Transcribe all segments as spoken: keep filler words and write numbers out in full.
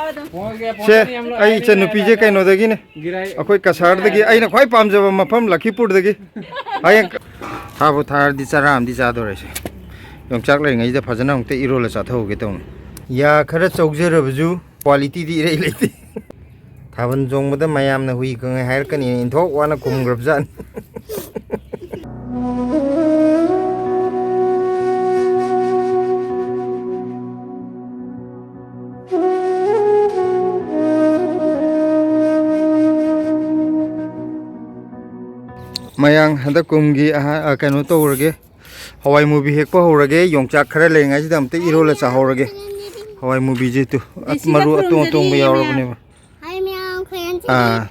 ꯑꯗꯨꯝ꯫ ꯁꯦ, ꯑꯩ ꯏꯆꯟꯅꯨꯄꯤꯁꯦ ꯀꯩꯅꯣꯗꯒꯤꯅꯦ, ꯑꯩꯈꯣꯏ ꯀꯁꯥꯔꯗꯒꯤ꯫ ꯑꯩꯅ ꯈ꯭ꯋꯥꯏ ꯄꯥꯝꯖꯕ ꯃꯐꯝ ꯂꯈꯤꯄꯨꯔꯗꯒꯤ꯫ ꯍꯌꯦꯡ ꯊꯥꯕꯨ ꯊꯥꯔꯗꯤ ꯆꯔꯥ ꯑꯃꯗꯤ ꯆꯥꯗꯣꯔꯦꯁꯦ꯫ ꯌꯣꯡꯆꯥꯛ ꯂꯩꯔꯤꯉꯩꯁꯤꯗ ꯐꯖꯅ ꯑꯃꯨꯛꯇ ꯏꯔꯣꯜꯂ ꯆꯥꯊꯍꯧꯒꯦ ꯇꯧꯅꯤ꯫ ꯌꯥ ꯈꯔ ꯆꯧꯖꯔꯕꯁꯨ ꯀ꯭ꯋꯥꯂꯤꯇꯤꯗꯤ ꯏꯔꯩ ꯂꯩꯇꯦ꯫ ꯊꯥꯕꯜ ꯆꯣꯡꯕꯗ ꯃꯌꯥꯝꯅ ꯍꯨꯏ ꯈꯪꯉꯦ ꯍꯥꯏꯔꯛꯀꯅꯤ, ꯏꯟꯊꯣꯛ ꯋꯥꯅ ꯈꯨꯝꯈ꯭ꯔꯕꯖꯥꯠꯅꯤ꯫ ꯃꯌꯥꯡ ꯍꯟꯗꯛ ꯀꯨꯝꯒꯤ ꯑꯍꯥ-, ꯑ, ꯀꯩꯅꯣ ꯇꯧꯔꯒꯦ, ꯍꯋꯥꯏ ꯃꯨꯕꯤ ꯍꯦꯛꯄ ꯍꯧꯔꯒꯦ꯫ ꯌꯣꯡꯆꯥꯛ ꯈꯔ ꯂꯩꯔꯤꯉꯩꯁꯤꯗ ꯑꯝꯇ ꯏꯔꯣꯜꯂ ꯆꯥꯍꯧꯔꯒꯦ꯫ ꯍꯋꯥꯏ ꯃꯨꯕꯤꯁꯦ ꯇꯨ, ꯑ, ꯃꯔꯨ ꯑꯇꯣꯡ ꯑꯇꯣꯡꯕ ꯌꯥꯎꯔꯕꯅꯦꯕ꯫ ꯍꯥꯏ ꯃꯌꯥꯝ ꯈꯣꯏꯔꯝꯁꯦ꯫ ꯑꯥ꯫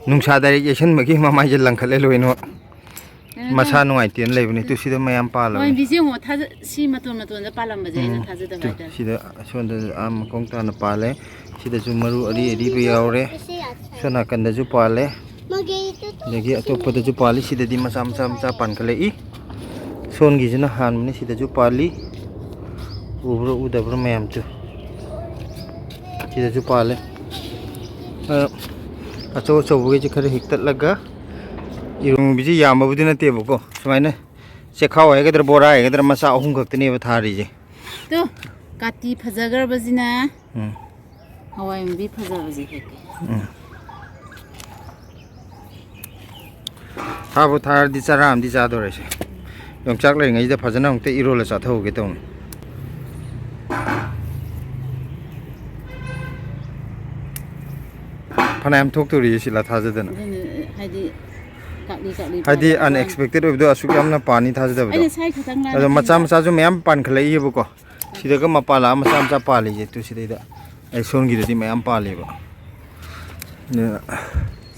ꯅꯨꯡꯁꯥ direct ꯌꯩꯁꯟꯕꯒꯤ ꯃꯃꯥꯏꯁꯦ ꯂꯪꯈꯠꯂꯦ ꯂꯣꯏꯅꯃꯛ꯫ ꯀꯩꯅꯣ ꯃꯁꯥ ꯇꯧ-, ꯅꯨꯡꯉꯥꯏꯇꯦꯅ ꯂꯩꯕꯅꯦ꯫ ꯇꯨ ꯁꯤꯗ ꯃꯌꯥꯝ ꯄꯥꯜꯂꯕꯅꯦ꯫ ꯍꯣꯏ, ꯕꯤꯖꯤ ꯌꯦꯡꯉꯣ, ꯊꯥꯖ-, ꯁꯤ ꯃꯇꯣꯟ ꯃꯇꯣꯟꯗ ꯄꯥꯜꯂꯝꯕꯁꯦ ꯑꯩꯅ ꯎꯝ꯫ ꯊꯥꯖꯗꯕ ꯇꯨ, ꯍꯥꯏꯇꯥꯔꯦ꯫ ꯁꯤꯗ ꯑꯁꯣꯝꯗ ꯑꯥ ꯃꯈꯣꯡ ꯇꯥꯅ ꯄꯥꯜꯂꯦ꯫ ꯁꯤꯗꯁꯨ ꯃꯔꯨ ꯑꯔꯤ ꯑꯔꯤꯕ ꯌꯥꯎꯔꯦ꯫ ꯁꯣꯝ ꯅꯥꯀꯟꯗꯁꯨ ꯄꯥꯜꯂꯦ꯫ ꯑꯗꯒꯤ ꯑꯇꯣꯞꯄꯗꯁꯨ ꯄꯥꯜꯂꯤ꯫ ꯁꯤꯗꯗꯤ ꯃꯆꯥ ꯃꯆꯥ ꯃꯆꯥ ꯄꯥꯟꯈꯠꯂꯛꯏ꯫ ꯁꯣꯝꯒꯤꯁꯤꯅ ꯍꯥꯟꯕꯅꯤ꯫ ꯁꯤꯗꯁꯨ ꯄꯥꯜꯂꯤ꯫ ꯎꯕ꯭ꯔꯥ ꯎꯗꯕ꯭ꯔꯥ ꯃꯌꯥꯝꯁꯨ꯫ ꯁꯤꯗꯁꯨ ꯄꯥꯜꯂꯦ꯫ ꯑ, ꯑꯆꯧ ꯑꯆꯧꯕꯈꯩꯁꯦ ꯈꯔ ꯍꯦꯛꯇꯠꯂꯒ, ꯏꯔꯣꯡꯕꯤꯁꯦ ꯌꯥꯝꯕꯕꯨꯗꯤ ꯅꯠꯇꯦꯕꯀꯣ, ꯁꯨꯃꯥꯏꯅ ꯆꯦꯈꯥꯎ ꯍꯥꯏꯒꯗ꯭ꯔꯥ, ꯕꯣꯔꯥ ꯍꯥꯏꯒꯗ꯭ꯔꯥ, ꯃꯆꯥ ꯑꯍꯨꯝ ꯈꯛꯇꯅꯦꯕ ꯊꯥꯔꯤꯁꯦ꯫ ꯇꯨ, ꯀꯥꯇꯤ ꯐꯖꯈ꯭ꯔꯕꯁꯤꯅ꯫ ꯎꯝ꯫ ꯍꯋꯥꯏ ꯃꯨꯕꯤ ꯐꯖꯕꯁꯦ ꯍꯦꯛꯀꯦ꯫ ꯎꯝ꯫ ꯊꯥꯕꯨ ꯊꯥꯔꯗꯤ ꯆꯔꯥ ꯑꯃꯗꯤ ꯆꯥꯗꯣꯔꯦꯁꯦ꯫ ꯌꯣꯡꯆꯥꯛ ꯂꯩꯔꯤꯉꯩꯁꯤꯗ ꯐꯖꯅ ꯑꯃꯨꯛꯇ ꯏꯔꯣꯜꯂ ꯆꯥꯊꯍꯧꯒꯦ ꯇꯧꯅꯤ꯫ ꯐꯅꯌꯥꯝ ꯊꯣꯛꯇꯣꯔꯤꯌꯦ ꯁꯤꯂꯥ ꯊꯥꯖꯗꯅ꯫ ꯑꯗꯨꯅ ꯍꯥꯏꯗꯤ ꯀꯥꯛꯂꯤ ꯀꯥꯛꯂꯤ ꯍꯥꯏꯗꯤ ꯄꯥꯜꯂꯛꯄ ꯋꯥꯅꯤ꯫ Unexpected ꯑꯣꯏꯕꯗꯣ ꯑꯁꯨꯛ ꯌꯥꯝꯅ ꯄꯥꯅꯤ ꯊꯥꯖꯗꯕꯗꯣ꯫ ꯑꯩꯅ ꯁꯥꯏ ꯈꯛꯇꯪ ꯑꯗꯣ ꯃꯆꯥ ꯂꯥꯜꯂꯛꯄꯅꯤꯗ꯫ ꯃꯆꯥꯁꯨ ꯃꯌꯥꯝ ꯄꯥꯟꯈꯠꯂꯛꯏꯕꯀꯣ꯫ ꯁꯤꯗꯒ ꯃꯄꯥ ꯂꯥꯛꯑ ꯃꯆꯥ ꯃꯆꯥ ꯄꯥꯜꯂꯤꯁꯦ꯫ ꯇꯨ ꯁꯤꯗꯩꯗ ꯑꯩ ꯁꯣꯝꯒꯤꯗꯗꯤ ꯃꯌꯥꯝ ꯄꯥꯜꯂꯦꯕ꯫ ꯑꯗꯨꯅ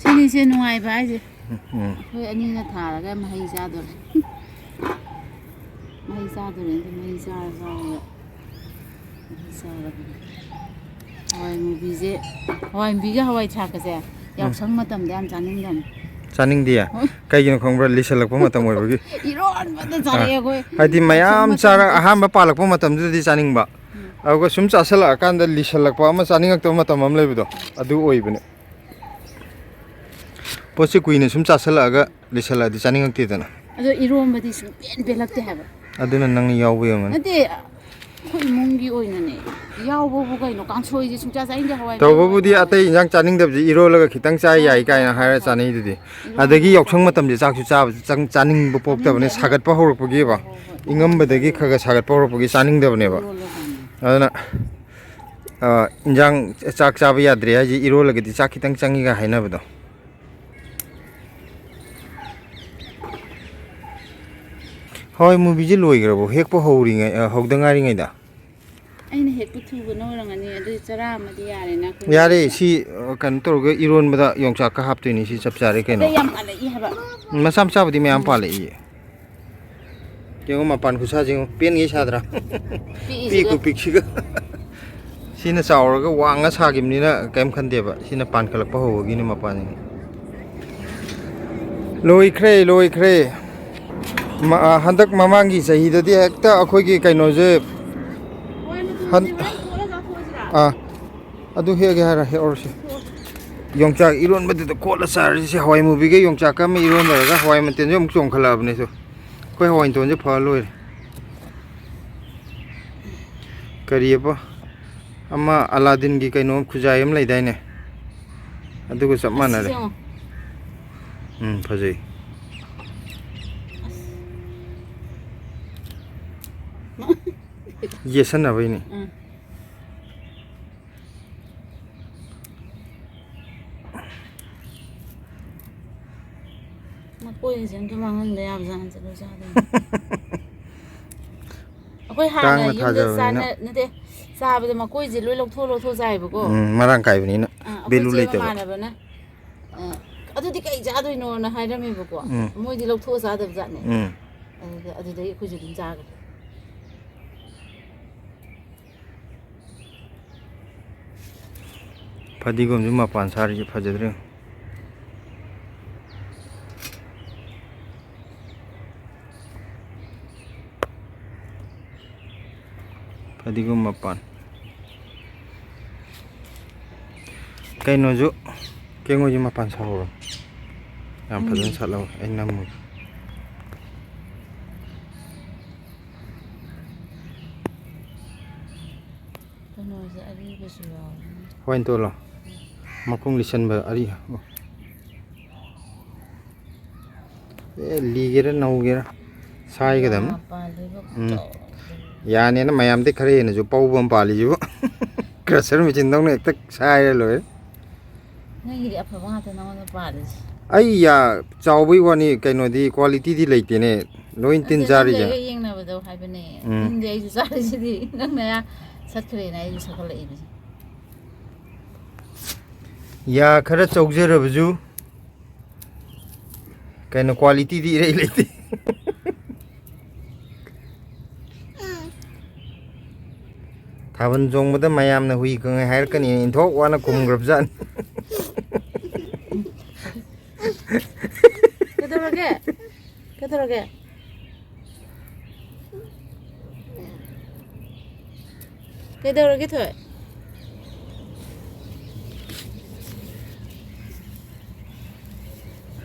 ꯁꯤꯅꯤꯁꯦ ꯅꯨꯡꯉꯥꯏꯕ ꯍꯥꯏꯁꯦ꯫ ꯎꯝ꯫ ꯑꯩꯈꯣꯏ ꯑꯅꯤꯅ ꯊꯥꯔꯒ ꯃꯍꯩ ꯆꯥꯗꯣꯔꯦ꯫ ꯃꯍꯩ ꯆꯥꯗꯣꯔꯦ꯫ ꯑꯗꯨ ꯃꯍꯩ ꯆꯥꯔ ꯆꯥꯔꯒ ꯃꯍꯩ ꯆꯥꯔꯕꯅꯦ꯫ ꯍꯋꯥꯏ ꯃꯨꯕꯤꯁꯦ, ꯍꯋꯥꯏ ꯃꯨꯕꯤꯒ ꯍꯋꯥꯏ ꯊ꯭ꯔꯥꯛꯀꯁꯦ ꯎꯝ꯫ ꯌꯥꯎꯁꯪ ꯃꯇꯝꯗ ꯌꯥꯝ ꯆꯥꯅꯤꯡꯗꯕꯅꯤ꯫ ꯆꯥꯅꯤꯡꯗꯤꯌꯦ? ꯍꯣꯏ꯫ ꯀꯩꯒꯤꯅꯣ ꯈꯪꯕ꯭ꯔꯥ? ꯂꯤꯁꯜꯂꯛꯄ ꯃꯇꯝ ꯑꯣꯏꯕꯒꯤ꯫ ꯏꯔꯣꯟꯕꯗ ꯑꯥ꯫ ꯆꯥꯔꯛꯑꯦ ꯑꯩꯈꯣꯏ꯫ ꯍꯥꯏꯗꯤ ꯌꯥꯎꯁꯪ ꯃꯌꯥꯝ ꯆꯥꯔ ꯃꯇꯝꯗ꯫ ꯑꯍꯥꯟꯕ ꯄꯥꯜꯂꯛꯄ ꯃꯇꯝꯗꯨꯗꯗꯤ ꯆꯥꯅꯤꯡꯕ꯫ ꯎꯝ꯫ ꯑꯗꯨꯒ ꯁꯨꯝ ꯆꯥꯁꯤꯜꯂꯛꯑꯀꯥꯟꯗ ꯂꯤꯁꯜꯂꯛꯄ ꯑꯃ, ꯆꯥꯅꯤꯡꯉꯛꯇꯕ ꯃꯇꯝ ꯑꯃ ꯂꯩꯕꯗꯣ, ꯑꯗꯨ ꯑꯣꯏꯕꯅꯦ꯫ ꯄꯣꯠꯁꯦ ꯀꯨꯏꯅ ꯁꯨꯝ ꯆꯥꯁꯤꯜꯂꯛꯑꯒ ꯂꯤꯁꯜꯂꯛꯑꯗꯤ ꯆꯥꯅꯤꯡꯉꯛꯇꯦꯗꯅ꯫ ꯑꯗꯣ ꯏꯔꯣꯝꯕꯗꯤ ꯁꯨꯡꯄꯦꯟ ꯄꯦꯜꯂꯛꯇꯦ ꯍꯥꯏꯕ꯫ ꯑꯗꯨꯅ ꯅꯪꯅ ꯌꯥꯎꯕ ꯌꯥꯝꯃꯅꯤ꯫ ꯅꯠꯇꯦ, ꯑꯩꯈꯣꯏ ꯏꯃꯨꯡꯒꯤ ꯑꯣꯏꯅꯅꯦ, ꯌꯥꯎꯕꯕꯨ ꯀꯩꯅꯣ, ꯀꯥꯡꯁꯣꯏꯁꯦ ꯁꯨꯡꯆꯥ ꯆꯥꯅꯤꯡꯗꯦ, ꯍꯋꯥꯏ꯫ ꯇꯧꯕꯕꯨꯗꯤ ꯑꯇꯩ ꯏꯟꯖꯥꯡ ꯆꯥꯅꯤꯡꯗꯕꯁꯦ ꯏꯔꯣꯜꯂꯒ ꯈꯤꯇꯪ ꯆꯥ ꯌꯥꯏ ꯀꯥꯏꯅ ꯍꯥꯏꯔ ꯆꯥꯅꯩꯗꯨꯗꯤ꯫ ꯏꯔꯣꯜꯂꯒ꯫ ꯑꯗꯒꯤ ꯌꯥꯎꯁꯪ ꯃꯇꯝꯁꯦ ꯆꯥꯛꯁꯨ ꯆꯥꯕꯁꯦ ꯆꯪ-, ꯆꯥꯅꯤꯡꯕ ꯄꯣꯛꯇꯕꯅꯦ, ꯆꯥꯅꯤꯡꯗꯦ꯫ ꯁꯥꯒꯠꯄ ꯍꯧꯔꯛꯄꯒꯤꯕ꯫ ꯍꯣꯏ, ꯍꯣꯏ, ꯍꯣꯏ꯫ ꯏꯪꯉꯝꯕꯗꯒꯤ ꯈꯔ ꯈꯔ ꯁꯥꯒꯠꯄ ꯍꯧꯔꯛꯄꯒꯤ ꯆꯥꯅꯤꯡꯗꯕꯅꯦꯕ꯫ ꯏꯔꯣꯜꯂꯒ꯫ ꯑꯗꯨꯅ, ꯑ, ꯏꯟꯖꯥꯡ, ꯆꯥꯛ ꯆꯥꯕ ꯌꯥꯗ꯭ꯔꯦ ꯍꯥꯏꯁꯦ ꯏꯔꯣꯜꯂꯒꯗꯤ ꯆꯥꯛ ꯈꯤꯇꯪ ꯆꯪꯉꯤꯒ ꯍꯥꯏꯅꯕꯗꯣ꯫ ꯍꯋꯥꯏ ꯃꯨꯕꯤꯁꯦ ꯂꯣꯏꯈ꯭ꯔꯕꯣ? ꯍꯦꯛꯄ ꯍꯧꯔꯤꯉꯩ, ꯑ, ꯍꯧꯗ ꯉꯥꯏꯔꯤꯉꯩꯗ? ꯑꯩꯅ ꯍꯦꯛꯄ ꯊꯨꯕꯅ ꯑꯣꯏꯔꯝꯒꯅꯤ, ꯑꯗꯨꯗꯤ ꯆꯔꯥ ꯑꯃꯗꯤ ꯌꯥꯔꯦꯅ ꯑꯩꯈꯣꯏ꯫ ꯌꯥꯔꯦ, ꯁꯤ, ꯑ, ꯀꯩꯅꯣ ꯇꯧꯔꯒ ꯏꯔꯣꯟꯕꯗ ꯌꯣꯡꯆꯥꯛꯀ ꯍꯥꯞꯇꯣꯏꯅꯤ, ꯁꯤ ꯆꯞ ꯆꯥꯔꯦ ꯀꯩꯅꯣ꯫ ꯑꯇꯩ ꯌꯥꯝ ꯄꯥꯜꯂꯛꯏ ꯍꯥꯏꯕ꯫ ꯃꯆꯥ ꯃꯆꯥꯕꯨꯗꯤ ꯃꯌꯥꯝ ꯎꯝ꯫ ꯄꯥꯜꯂꯛꯏꯌꯦ꯫ ꯌꯦꯡꯉꯣ ꯃꯄꯥꯟ ꯈꯨꯁꯥꯁꯦ ꯌꯦꯡꯉꯣ, ꯄꯦꯟꯒꯩ ꯁꯥꯗ꯭ꯔꯥ? ꯄꯤꯛꯏꯁꯤꯒ꯫ ꯄꯤꯛꯄꯨ ꯄꯤꯛꯁꯤꯒ꯫ ꯁꯤꯅ ꯆꯥꯎꯔꯒ ꯋꯥꯡꯉ ꯁꯥꯈꯤꯕꯅꯤꯅ ꯀꯔꯤꯝ ꯈꯟꯗꯦꯕ, ꯁꯤꯅ ꯄꯥꯟꯈꯠꯂꯛꯄ ꯍꯧꯕꯒꯤꯅꯤ ꯃꯄꯥꯟꯁꯤꯅ꯫ ꯂꯣꯏꯈ꯭ꯔꯦ, ꯂꯣꯏꯈ꯭ꯔꯦ꯫ ꯃ-, ꯑ, ꯍꯟꯗꯛ ꯃꯃꯥꯡꯒꯤ ꯆꯍꯤꯗꯗꯤ ꯍꯦꯛꯇ ꯑꯩꯈꯣꯏꯒꯤ ꯀꯩꯅꯣꯁꯦ ꯍꯟ-, ꯑꯥ, ꯑꯗꯨ ꯍꯦꯛꯑꯒꯦ ꯍꯥꯏꯔ ꯍꯦꯛꯑꯣꯔꯁꯤ꯫ ꯌꯣꯡꯆꯥꯛ ꯏꯔꯣꯟꯕꯗꯨꯗ ꯀꯣꯠꯂ ꯆꯥꯔꯁꯤ꯫ ꯍꯋꯥꯏ ꯃꯨꯕꯤꯒ ꯌꯣꯡꯆꯥꯛꯀ ꯑꯃ ꯏꯔꯣꯟꯕꯗꯒ ꯍꯋꯥꯏ ꯃꯇꯣꯟꯁꯦ ꯑꯃꯨꯛ ꯆꯣꯡꯈꯠꯂꯛꯑꯕꯅꯦ꯫ ꯑꯗꯣ ꯑꯩꯈꯣꯏ ꯍꯋꯥꯏ ꯃꯇꯣꯟꯁꯦ ꯐ ꯂꯣꯏꯔꯦ꯫ ꯀꯔꯤꯑꯕ? ꯑꯃ ꯑꯂꯥꯗꯤꯟꯒꯤ ꯀꯩꯅꯣ ꯈꯨꯖꯥꯏ ꯑꯃ ꯂꯩꯗꯥꯏꯅꯦ? ꯑꯗꯨꯒ ꯆꯞ ꯑꯁ, ꯃꯥꯟꯅꯔꯦ꯫ ꯌꯦꯡꯉꯣ꯫ ꯎꯝ, ꯐꯖꯩ꯫ ꯑꯁ꯫ ꯌꯦꯠꯁꯟꯅꯕꯩꯅꯤ꯫ ꯎꯝ꯫ ꯃꯀꯣꯏꯁꯤꯡꯁꯦ ꯑꯝꯇ ꯃꯥꯡꯍꯟꯕ ꯌꯥꯕꯖꯥꯠ ꯅꯠꯇꯦ, ꯂꯣꯏ ꯆꯥꯗꯣꯏꯅꯦ꯫ ꯑꯩꯈꯣꯏ ꯍꯥꯟꯅ ꯀꯥꯡꯅ ꯌꯨꯝꯗ ꯊꯥꯖꯕꯅꯤꯅ꯫ ꯆꯥꯅ-, ꯅꯠꯇꯦ, ꯆꯥꯕꯗ ꯃꯀꯣꯏꯁꯦ ꯂꯣꯏ ꯂꯧꯊꯣꯛ ꯂꯧꯊꯣꯛ ꯆꯥꯏꯕꯀꯣ꯫ ꯎꯝ, ꯃꯔꯥꯡ ꯀꯥꯏꯕꯅꯤꯅ꯫ ꯑꯥ, ꯑꯩꯈꯣꯏ value ꯆꯦ ꯂꯩꯇꯕ꯫ ꯃꯃꯥꯟꯅꯕꯅ, ꯑ, "ꯑꯗꯨꯗꯤ ꯀꯩ ꯆꯥꯗꯣꯏꯅꯣꯅ?" ꯍꯥꯏꯔꯝꯃꯦꯕꯀꯣ꯫ ꯎꯝ꯫ ꯃꯣꯏꯗꯤ ꯂꯧꯊꯣꯛꯑ ꯆꯥꯗꯕ ꯖꯥꯠꯅꯦ꯫ ꯎꯝ꯫ ꯑꯗꯨꯗ, ꯑꯗꯨꯗꯒꯤ ꯑꯩꯈꯣꯏꯁꯨ ꯑꯗꯨꯝ ꯆꯥꯈ꯭ꯔꯦ꯫ ꯐꯗꯤꯒꯣꯝꯁꯨ ꯃꯄꯥꯟ ꯁꯥꯔꯤꯁꯦ ꯐꯖꯗ꯭ꯔꯦ꯫ ꯐꯗꯤꯒꯣꯝ ꯃꯄꯥꯟ꯫ ꯀꯩꯅꯣꯁꯨ, ꯀꯦꯡꯉꯣꯏꯁꯨ ꯃꯄꯥꯟ ꯁꯥꯍꯧꯔꯣ꯫ ꯌꯥꯝ ꯐꯖꯅ ꯎꯝ꯫ ꯁꯥꯠꯍꯧꯋꯦ꯫ ꯑꯩ ꯅꯝꯃꯨꯒꯦ꯫ ꯀꯩꯅꯣꯁꯦ ꯑꯔꯤꯕꯁꯨ ꯌꯥꯎꯕꯅꯦ꯫ ꯍꯣꯏ, ꯇꯣꯜꯂꯣ꯫ ꯃꯈꯣꯡ ꯂꯤꯁꯟꯕ ꯑꯔꯤ-, ꯑꯦ, ꯂꯤꯒꯦꯔꯥ ꯅꯧꯒꯦꯔꯥ ꯁꯥꯏꯒꯗꯕꯅꯤ꯫ ꯌꯥ ꯄꯥꯜꯂꯤꯕ ꯎꯝ꯫ ꯆꯥꯎ-, ꯌꯥꯅꯦꯅ ꯃꯌꯥꯝꯗꯤ ꯈꯔ ꯍꯦꯟꯅꯁꯨ ꯄꯧꯕ ꯑꯃ ꯄꯥꯜꯂꯤꯁꯤꯕꯨ꯫ ꯀ꯭ꯔꯁꯔ ꯃꯦꯆꯤꯟꯗꯧꯅ ꯍꯦꯛꯇ ꯁꯥꯏꯔ ꯂꯣꯏꯔꯦ꯫ ꯅꯪꯒꯤꯗꯤ ꯑꯐꯕ ꯉꯥꯛꯇ ꯅꯉꯣꯟꯗ ꯄꯥꯜꯂꯤꯁꯦ꯫ ꯑꯩ ꯌꯥ ꯆꯥꯎꯕꯩ ꯋꯥꯅꯤ, ꯀꯩꯅꯣꯗꯤ, ꯀ꯭ꯋꯥꯂꯤꯇꯤꯗꯤ ꯂꯩꯇꯦꯅꯦ꯫ ꯂꯣꯏ ꯇꯤꯟ ꯅꯠꯇꯦ, ꯆꯥꯔꯤꯁꯦ꯫ ꯅꯪꯒ ꯑꯩꯒ ꯌꯦꯡꯅꯕꯗ ꯍꯥꯏꯕꯅꯦ꯫ ꯎꯝ꯫ ꯇꯤꯟꯗꯤ ꯑꯩꯁꯨ ꯆꯥꯔꯤꯁꯤꯗꯤ꯫ ꯅꯪꯅ ꯌꯥ ꯁꯠꯈ꯭ꯔꯦꯅ ꯑꯩꯁꯨ ꯁꯠꯈꯠꯂꯛꯏꯅꯦ꯫ ꯌꯥ ꯈꯔ ꯆꯧꯖꯔꯕꯁꯨ ꯀꯩꯅꯣ, ꯀ꯭ꯋꯥꯂꯤꯇꯤꯗꯤ ꯏꯔꯩ ꯂꯩꯇꯦ꯫ ꯊꯥꯕꯜ ꯆꯣꯡꯕꯗ ꯃꯌꯥꯝꯅ ꯍꯨꯏ ꯈꯪꯉꯦ ꯍꯥꯏꯔꯛꯀꯅꯤ, ꯏꯟꯊꯣꯛ ꯋꯥꯅ ꯈꯨꯝꯈ꯭ꯔꯕꯖꯥꯠꯅꯤ꯫ ꯀꯩꯗꯧꯔꯒꯦ? ꯀꯩꯗꯧꯔꯒꯦ? ꯀꯩꯗꯧꯔꯒꯦ, ꯊꯣꯏ?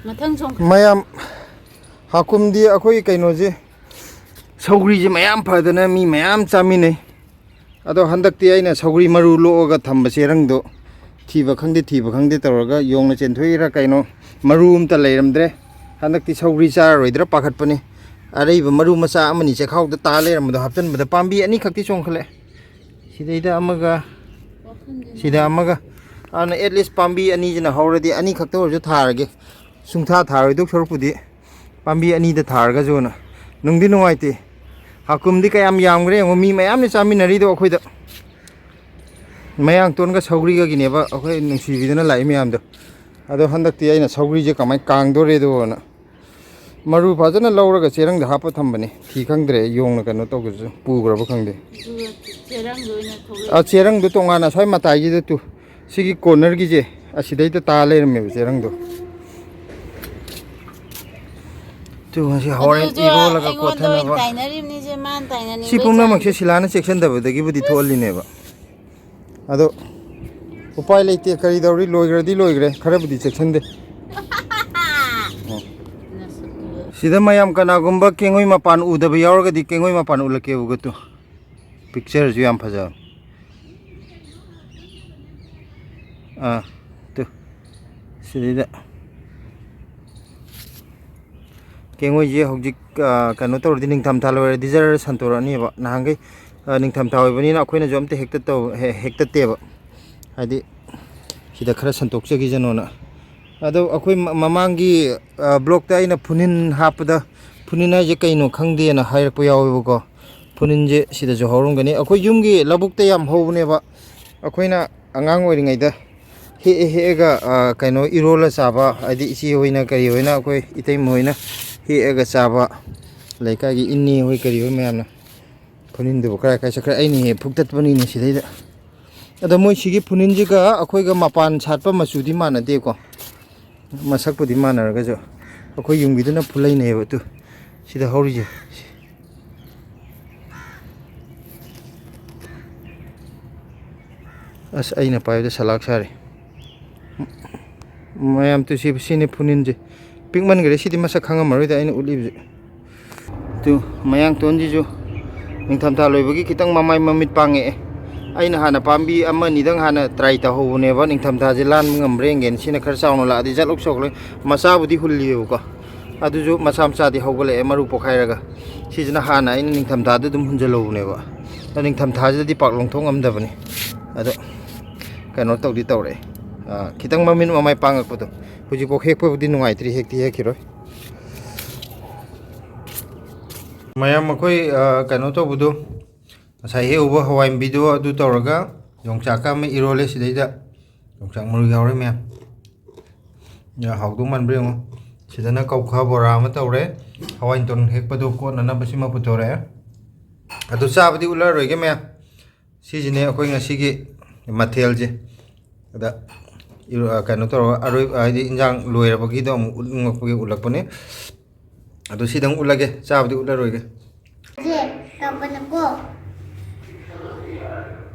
ꯃꯊꯪ ꯆꯣꯡ-, ꯃꯌꯥꯝ, ꯍꯥꯀꯨꯝꯗꯤ ꯑꯩꯈꯣꯏ ꯀꯩꯅꯣꯁꯦ, ꯁꯧꯒ꯭ꯔꯤꯁꯦ ꯃꯌꯥꯝ ꯐꯗꯅ ꯃꯤ ꯃꯌꯥꯝ ꯆꯥꯃꯤꯟꯅꯩ꯫ ꯑꯗꯣ ꯍꯟꯗꯛꯇꯤ ꯑꯩꯅ ꯁꯧꯒ꯭ꯔꯤ ꯃꯔꯨ ꯂꯣꯛꯑꯒ ꯊꯝꯕ ꯆꯦꯔꯪꯗꯣ ꯊꯤꯕ ꯈꯪꯗꯦ, ꯊꯤꯕ ꯈꯪꯗꯦ ꯇꯧꯔꯒ ꯌꯣꯡꯅ ꯆꯦꯟꯊꯣꯛꯏꯔꯥ ꯀꯩꯅꯣ, ꯃꯔꯨ ꯑꯝꯇ ꯂꯩꯔꯝꯗ꯭ꯔꯦ꯫ ꯍꯟꯗꯛꯇꯤ ꯁꯧꯒ꯭ꯔꯤ ꯆꯥꯔꯔꯣꯏꯗ꯭ꯔꯥ ꯄꯥꯈꯠꯄꯅꯤ꯫ ꯑꯔꯩꯕ ꯃꯔꯨ ꯃꯆꯥ ꯑꯃꯅꯤ ꯆꯦꯈꯥꯎꯗ ꯇꯥ ꯂꯩꯔꯝꯕꯗꯣ ꯍꯥꯞꯆꯤꯟꯕꯗ ꯄꯥꯝꯕꯤ ꯑꯅꯤꯈꯛꯇꯤ ꯆꯣꯡꯈꯠꯂꯛꯑꯦ꯫ ꯁꯤꯗꯩꯗ ꯑꯃꯒ, ꯁꯤꯗ ꯑꯃꯒ꯫ ꯑꯗꯨꯅ at least ꯄꯥꯝꯕꯤ ꯑꯅꯤꯁꯤꯅ ꯍꯧꯔꯗꯤ ꯑꯅꯤꯈꯛꯇ ꯑꯣꯏꯔꯁꯨ ꯊꯥꯔꯒꯦ꯫ ꯁꯨꯡꯊꯥ ꯊꯥꯔꯣꯏꯗꯧ ꯁꯔꯨꯛꯄꯨꯗꯤ ꯄꯥꯝꯕꯤ ꯑꯅꯤꯗ ꯊꯥꯔꯒꯁꯨꯅ꯫ ꯅꯨꯡꯗꯤ ꯅꯨꯡꯉꯥꯏꯇꯦ꯫ ꯍꯥꯀꯨꯝꯗꯤ ꯀꯌꯥꯝ ꯌꯥꯝꯈ꯭ꯔꯦ ꯌꯦꯡꯉꯣ, ꯃꯤ ꯃꯌꯥꯝꯅ ꯆꯥꯃꯤꯟꯅꯔꯤꯗꯣ ꯑꯩꯈꯣꯏꯗ꯫ ꯃꯌꯥꯡꯇꯣꯟꯒ ꯁꯧꯒ꯭ꯔꯤꯒꯒꯤꯅꯦꯕ ꯑꯩꯈꯣꯏ ꯅꯨꯡꯁꯤꯕꯤꯗꯅ ꯂꯥꯛꯏ ꯃꯌꯥꯝꯗꯣ꯫ ꯑꯗꯣ ꯍꯟꯗꯛꯇꯤ ꯑꯩꯅ ꯁꯧꯒ꯭ꯔꯤꯁꯦ ꯀꯃꯥꯏꯅ ꯀꯥꯡꯗꯣꯔꯦꯗꯣꯅ꯫ ꯃꯔꯨ ꯐꯖꯅ ꯂꯧꯔꯒ ꯆꯦꯔꯪꯗ ꯍꯥꯞꯄ ꯊꯝꯕꯅꯤ꯫ ꯊꯤ ꯈꯪꯗ꯭ꯔꯦ, ꯌꯣꯡꯅ ꯀꯩꯅꯣ ꯇꯧꯒ꯭ꯔꯁꯨ, ꯄꯨꯈ꯭ꯔꯕ ꯈꯪꯗꯦ꯫ ꯑꯗꯨꯒ ꯆꯦꯔꯪꯗꯣ ꯑꯣꯏꯅ ꯊꯣꯛꯂꯛꯑꯦ꯫ ꯑ, ꯆꯦꯔꯪꯗꯣ ꯇꯣꯉꯥꯟꯅ ꯑꯁ꯭ꯋꯥꯏ ꯃꯇꯥꯏꯒꯤꯗ ꯇꯨ, ꯁꯤꯒꯤ cornerꯒꯤꯁꯦ, ꯑꯁꯤꯗꯩꯗ ꯇꯥ ꯂꯩꯔꯝꯃꯦꯕ ꯆꯦꯔꯪꯗꯣ꯫ ꯇꯨ, ꯉꯁꯤ ꯍꯣꯔꯦꯟ ꯑꯗꯨꯁꯨ ꯏꯔꯣꯜꯂꯒ ꯑꯩꯉꯣꯟꯗ ꯑꯣꯏꯅ ꯀꯣꯠꯊꯅꯕ꯫ ꯇꯥꯏꯅꯔꯤꯕꯅꯤꯁꯦ, ꯃꯥꯅ ꯇꯥꯏꯅꯅꯤꯡꯕꯩ ꯁꯤ ꯄꯨꯝꯅꯃꯛꯁꯦ ꯆꯥꯡꯁꯦ꯫ ꯁꯤꯂꯥꯅ ꯆꯦꯛꯁꯤꯟꯗꯕꯗꯒꯤꯕꯨꯗꯤ ꯊꯣꯛꯍꯜꯂꯤꯅꯦꯕ꯫ ꯑꯗꯣ ꯎꯄꯥꯏ ꯂꯩꯇꯦ, ꯀꯔꯤ ꯇꯧꯔꯤ, ꯂꯣꯏꯈ꯭ꯔꯗꯤ ꯂꯣꯏꯈ꯭ꯔꯦ, ꯈꯔꯕꯨꯗꯤ ꯆꯦꯛꯁꯤꯟꯗꯦ꯫ ꯁꯤꯗ ꯃꯌꯥꯝ ꯀꯅꯥꯒꯨꯝꯕ ꯀꯦꯡꯉꯣꯏ ꯃꯄꯥꯟ ꯎꯗꯕ ꯌꯥꯎꯔꯒꯗꯤ ꯀꯦꯡꯉꯣꯏ ꯃꯄꯥꯟ ꯎꯠꯂꯛꯀꯦ, ꯎꯒ ꯇꯨ꯫ ꯄꯤꯛꯆꯔꯁꯨ ꯌꯥꯝ ꯐꯖꯕ꯫ ꯑꯥ, ꯇꯨ꯫ ꯁꯤꯗꯩꯗ ꯀꯦꯡꯉꯣꯏꯁꯦ ꯍꯧꯖꯤꯛ, ꯑ, ꯀꯩꯅꯣ ꯇꯧꯔꯗꯤ, ꯅꯤꯡꯊꯝꯊꯥ ꯂꯣꯏꯔꯗꯤ ꯖꯔ ꯁꯟꯇꯣꯔꯛꯑꯅꯦꯕ꯫ ꯅꯍꯥꯟꯈꯩ, ꯑ, ꯅꯤꯡꯊꯝꯊꯥ ꯑꯣꯏꯕꯅꯤꯅ ꯑꯩꯈꯣꯏꯅꯁꯨ ꯑꯝꯇ ꯍꯦꯛꯇ ꯇꯧ-, ꯍꯦ-, ꯍꯦꯛꯇꯠꯇꯦꯕ꯫ ꯍꯥꯏꯗꯤ ꯁꯤꯗ ꯈꯔ ꯁꯟꯇꯣꯛꯆꯈꯤꯁꯅꯣꯅ꯫ ꯑꯗꯣ ꯑꯩꯈꯣꯏ ꯃ-, ꯃꯃꯥꯡꯒꯤ, ꯑ, ꯕ꯭ꯂꯣꯛꯇ ꯑꯩꯅ ꯐꯨꯅꯤꯟ ꯍꯥꯞꯄꯗ, ꯐꯨꯅꯤꯟ ꯍꯥꯏꯁꯦ ꯀꯩꯅꯣ ꯈꯪꯗꯦꯅ ꯍꯥꯏꯔꯛꯄ ꯌꯥꯎꯋꯦꯕꯀꯣ꯫ ꯐꯨꯅꯤꯟꯁꯦ ꯁꯤꯗꯁꯨ ꯍꯧꯔꯝꯒꯅꯤ꯫ ꯑꯩꯈꯣꯏ ꯌꯨꯝꯒꯤ ꯂꯧꯕꯨꯛꯇ ꯌꯥꯝ ꯍꯧꯕꯅꯦꯕ꯫ ꯑꯩꯈꯣꯏꯅ ꯑꯉꯥꯡ ꯑꯣꯏꯔꯤꯉꯩꯗ ꯍꯦꯛꯑ ꯍꯦꯛꯑꯒ, ꯑ, ꯀꯩꯅꯣ, ꯏꯔꯣꯜꯂ ꯆꯥꯕ, ꯍꯥꯏꯗꯤ ꯏꯆꯦ ꯍꯣꯏꯅ ꯀꯔꯤ ꯍꯣꯏꯅ, ꯑꯩꯈꯣꯏ ꯏꯇꯩꯃ ꯍꯣꯏꯅ ꯍꯦꯛꯑꯒ ꯆꯥꯕ, ꯂꯩꯀꯥꯏꯒꯤ ꯏꯟꯅꯦ ꯍꯣꯏ ꯀꯔꯤ ꯍꯣꯏ ꯃꯌꯥꯝꯅ꯫ ꯐꯨꯅꯤꯟꯗꯨꯕꯨ ꯀꯔꯥꯏ ꯀꯥꯏ ꯆꯠꯈ꯭ꯔꯦ? ꯑꯩꯅ ꯍꯦꯛ ꯐꯨꯛꯇꯠꯄꯅꯤꯅꯦ ꯁꯤꯗꯩꯗ꯫ ꯑꯗꯣ ꯃꯣꯏ ꯁꯤꯒꯤ ꯐꯨꯅꯤꯟꯁꯤꯒ ꯑꯩꯈꯣꯏꯒ ꯃꯄꯥꯟ ꯁꯥꯠꯄ ꯃꯆꯨꯗꯤ ꯃꯥꯟꯅꯗꯦꯀꯣ, ꯃꯁꯛꯄꯨꯗꯤ ꯃꯥꯟꯅꯔꯒꯁꯨ꯫ ꯑꯩꯈꯣꯏ ꯌꯨꯝꯒꯤꯗꯨꯅ ꯐꯨꯂꯩꯅꯦꯕ꯫ ꯇꯨ, ꯁꯤꯗ ꯍꯧꯔꯤꯁꯦ꯫ ꯑꯁ, ꯑꯩꯅ ꯄꯥꯏꯕꯗ ꯁꯂꯥꯛ ꯁꯥꯔꯦ꯫ ꯃꯌꯥꯝ, ꯇꯨ, ꯁꯤ, ꯁꯤꯅꯤ ꯐꯨꯅꯤꯟꯁꯦ꯫ ꯄꯤꯛꯃꯟꯈ꯭ꯔꯦ, ꯁꯤꯗꯤ ꯃꯁꯛ ꯈꯪꯉꯝꯃꯔꯣꯏꯗ ꯑꯩꯅ ꯎꯠꯂꯤꯕꯁꯦ꯫ ꯇꯨ, ꯃꯌꯥꯡꯇꯣꯟꯁꯤꯁꯨ ꯅꯤꯡꯊꯝꯊꯥ ꯂꯣꯏꯕꯒꯤ ꯈꯤꯇꯪ ꯃꯃꯥꯏ ꯃꯃꯤꯠ ꯄꯥꯡꯉꯛꯑꯦ꯫ ꯑꯩꯅ ꯍꯥꯟꯅ ꯄꯥꯝꯕꯤ ꯑꯃ ꯑꯅꯤꯗꯪ ꯍꯥꯟꯅ try ꯇꯧꯍꯧꯕꯅꯦꯕ, ꯅꯤꯡꯊꯝꯊꯥꯁꯦ ꯂꯥꯟꯕ ꯉꯝꯕ꯭ꯔꯥ ꯌꯦꯡꯒꯦꯅ꯫ ꯁꯤꯅ ꯈꯔ ꯆꯥꯎꯅ ꯂꯥꯛꯑꯗꯤ ꯖꯠ ꯂꯧ ꯆꯣꯛꯂꯛꯑꯦ꯫ ꯃꯆꯥꯕꯨꯗꯤ ꯍꯨꯜꯂꯤꯑꯕꯀꯣ, ꯑꯗꯨꯁꯨ ꯃꯆꯥ ꯃꯆꯥꯗꯤ ꯍꯧꯒꯠꯂꯛꯑꯦ, ꯃꯔꯨ ꯄꯣꯛꯈꯥꯏꯔꯒ꯫ ꯁꯤꯁꯤꯅ ꯍꯥꯟꯅ ꯑꯩꯅ ꯅꯤꯡꯊꯝꯊꯥꯗ ꯑꯗꯨꯝ ꯍꯨꯟꯖꯜꯍꯧꯕꯅꯦꯕ꯫ ꯑꯗꯣ ꯅꯤꯡꯊꯝꯊꯥꯁꯤꯗꯗꯤ ꯄꯥꯛ ꯂꯣꯡꯊꯣꯛ ꯉꯝꯗꯕꯅꯤ꯫ ꯑꯗꯣ ꯀꯩꯅꯣ ꯇꯧꯗꯤ ꯇꯧꯔꯛꯑꯦ, ꯑꯥ, ꯈꯤꯇꯪ ꯃꯃꯤꯠ ꯃꯃꯥꯏ ꯄꯥꯡꯉꯛꯄꯗꯣ꯫ ꯍꯧꯖꯤꯛꯐꯥꯎ ꯍꯦꯛꯄꯕꯨꯗꯤ ꯅꯨꯡꯉꯥꯏꯇ꯭ꯔꯤ, ꯍꯦꯛꯇꯤ ꯍꯦꯛꯈꯤꯔꯣꯏ꯫ ꯃꯌꯥꯝ, ꯑꯩꯈꯣꯏ, ꯑꯥ, ꯀꯩꯅꯣ ꯇꯧꯕꯗꯣ, ꯉꯁꯥꯏ ꯍꯦꯛꯎꯕ ꯍꯋꯥꯏ ꯃꯨꯕꯤꯗꯣ ꯑꯗꯨ ꯇꯧꯔꯒ ꯌꯣꯡꯆꯥꯛꯀ ꯑꯃ ꯏꯔꯣꯜꯂꯦ ꯁꯤꯗꯩꯗ꯫ ꯌꯣꯡꯆꯥꯛ ꯃꯔꯨ ꯌꯥꯎꯔꯦ ꯃꯌꯥꯝ꯫ ꯌꯥ, ꯍꯥꯎꯗꯧ ꯃꯥꯟꯕ꯭ꯔꯥ ꯌꯦꯡꯉꯣ꯫ ꯁꯤꯗꯅ ꯀꯧꯈꯥ ꯕꯣꯔꯥ ꯑꯃ ꯇꯧꯔꯦ꯫ ꯍꯋꯥꯏ ꯃꯇꯣꯟ ꯍꯦꯛꯄꯗꯣ ꯀꯣꯠꯅꯅꯕ ꯁꯤꯃ ꯄꯨꯊꯣꯔꯛꯑꯦ꯫ ꯑꯗꯨ ꯆꯥꯕꯗꯤ ꯎꯠꯂꯔꯣꯏꯒꯦ ꯃꯌꯥꯝ꯫ ꯁꯤꯁꯤꯅꯦ ꯑꯩꯈꯣꯏ ꯉꯁꯤꯒꯤ ꯃꯊꯦꯜꯁꯦ꯫ ꯑꯗ ꯏꯔꯣ-, ꯀꯩꯅꯣ ꯇꯧꯔꯒ ꯑꯔꯣꯏ-, ꯍꯥꯏꯗꯤ ꯏꯟꯖꯥꯡ ꯂꯣꯏꯔꯕꯒꯤꯗꯣ ꯑꯃꯨꯛ ꯎꯠꯅꯤꯡꯉꯛꯄꯒꯤ ꯎꯠꯂꯛꯄꯅꯦ꯫ ꯑꯗꯣ ꯁꯤꯗꯪ ꯎꯠꯂꯒꯦ, ꯆꯥꯕꯗꯤ ꯎꯠꯂꯔꯣꯏꯒꯦ꯫ ꯁꯦ, ꯀꯥꯞꯄꯅꯀꯣ꯫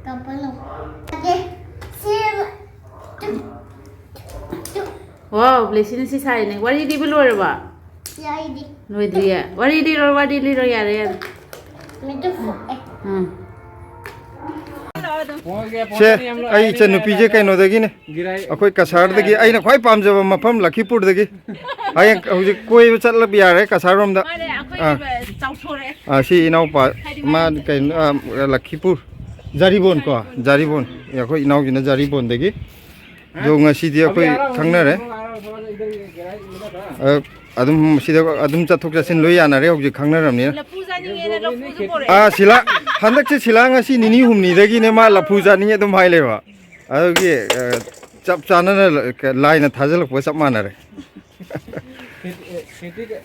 ꯀꯥꯞꯄꯅꯨ꯫ ꯑꯗꯦ, ꯁꯤ, ꯇꯨ, ꯇꯨ꯫ ꯋꯥꯎ, ꯕ꯭ꯂꯦꯁꯤꯅ ꯁꯤ ꯁꯥꯏꯅꯦ꯫ ꯋꯥꯔꯤ ꯂꯤꯕ ꯂꯣꯏꯔꯕ? ꯌꯥꯏꯗꯤ꯫ ꯂꯣꯏꯗ꯭ꯔꯤꯌꯦ? ꯋꯥꯔꯤ ꯂꯤꯔꯣ, ꯋꯥꯔꯤ ꯂꯤꯔꯣ, ꯌꯥꯔꯦ, ꯌꯥꯔꯦ꯫ ꯃꯤꯠꯇꯨ ꯐꯨꯛꯑꯦ꯫ ꯎꯝ꯫ ꯁꯦ, ꯑꯩ ꯏꯆꯟꯅꯨꯄꯤꯁꯦ ꯀꯩꯅꯣꯗꯒꯤꯅꯦ꯫ ꯑꯩꯈꯣꯏ ꯀꯁꯥꯔꯗꯒꯤ꯫ ꯑꯩꯅ ꯈ꯭ꯋꯥꯏ ꯄꯥꯝꯖꯕ ꯃꯐꯝ ꯂꯈꯤꯄꯨꯔꯗꯒꯤ꯫ ꯍꯌꯦꯡ ꯍꯧꯖꯤꯛ ꯀꯣꯏꯕ ꯆꯠꯂꯕ ꯌꯥꯔꯦ ꯀꯁꯥꯔꯔꯣꯝꯗ꯫ ꯃꯥꯅꯦ, ꯑꯩꯈꯣꯏ ꯑꯥ꯫ ꯆꯥꯎꯊꯣꯔꯛꯑꯦ꯫ ꯑꯥ, ꯁꯤ ꯏꯅꯥꯎꯄꯥ, ꯍꯥꯏꯗꯤ ꯃꯥ ꯃꯥꯗꯤ ꯀꯩꯅꯣ, ꯑꯥ, ꯂꯈꯤꯄꯨꯔ, ꯖꯥꯔꯤꯕꯣꯟ ꯀꯣ, ꯖꯥꯔꯤꯕꯣꯟ꯫ ꯑꯩꯈꯣꯏ ꯏꯅꯥꯎꯁꯤꯅ ꯖꯥꯔꯤꯕꯣꯟꯗꯒꯤ꯫ ꯑꯗꯣ ꯉꯁꯤꯗꯤ ꯑꯩꯈꯣꯏ ꯈꯪꯅꯔꯦ꯫ ꯑ, ꯑꯗꯨꯝ ꯁꯤꯗ ꯑꯗꯨꯝ ꯆꯠꯊꯣꯛ ꯆꯠꯁꯤꯟ ꯂꯣꯏ ꯌꯥꯅꯔꯦ ꯍꯧꯖꯤꯛ ꯈꯪꯅꯔꯕꯅꯤꯅ꯫ ꯂꯐꯨ ꯆꯥꯅꯤꯡꯉꯦꯅ ꯂꯐꯨꯁꯨ ꯄꯣꯔꯛꯑꯦ꯫ ꯑꯥ, ꯁꯤꯂꯥ, ꯍꯟꯗꯛꯁꯦ ꯁꯤꯂꯥ ꯉꯁꯤ ꯅꯤꯅꯤ ꯍꯨꯝꯅꯤꯗꯒꯤꯅꯦ ꯃꯥ ꯂꯐꯨ ꯆꯥꯅꯤꯡꯉꯦ ꯑꯗꯨꯝ ꯍꯥꯏ ꯂꯩꯕ꯫ ꯑꯗꯨꯒꯤ, ꯑ, ꯆꯞ ꯆꯥꯅꯅ ꯂ-, ꯀ-, ꯂꯥꯏꯅ ꯊꯥꯖꯤꯜꯂꯛꯄꯒ ꯆꯞ ꯃꯥꯟꯅꯔꯦ꯫ City-, city-,